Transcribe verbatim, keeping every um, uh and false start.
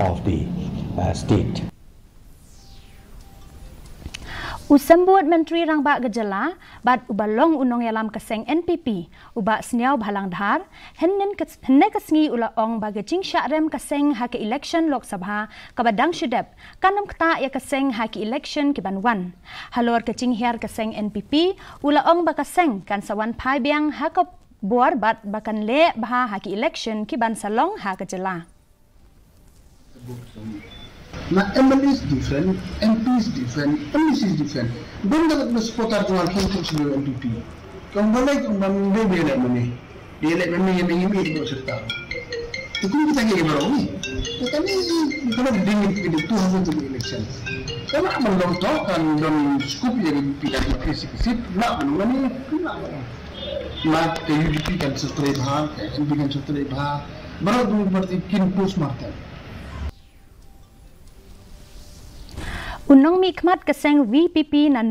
of the uh, state. U Symbud Myntri Rangbah ka Jylla bad uba long u nongïalam ka seng N P P, u Bah Sniawbhalang Dhar, hynne ka, hynne ka sngi u la ong ba ka jingshah rem ka seng ha ka election Lok Sabha kaba dang shu dep kan ym ktah ïa ka seng ha ki election ki ban wan. Halor ka jinghiar ka seng N P P, u la ong ba ka seng kan sa wan phai biang ha ka bor bad ba kan leh bha ha ki election ki ban sa long ha ka jylla. Na M L A is different, M P is different, M L A is different. Don da kat supporter jong ngan kum kum sulu N P P. Kong balai kong ban dei dei lek mane. Dei lek mane yang yang ini dei serta. Itu kita ke baru ni. Kita ni kalau dingin kita tu hasil tu election. Kalau abang dong to kan don scoop ya pilihan N P P seat nak mana ni nak mana. Mat ka U D P kan sutrai bha, ka N P kan sutrai bha. Baroh dum parti kin postmortem. U nongmihkhmat ka seng V P P na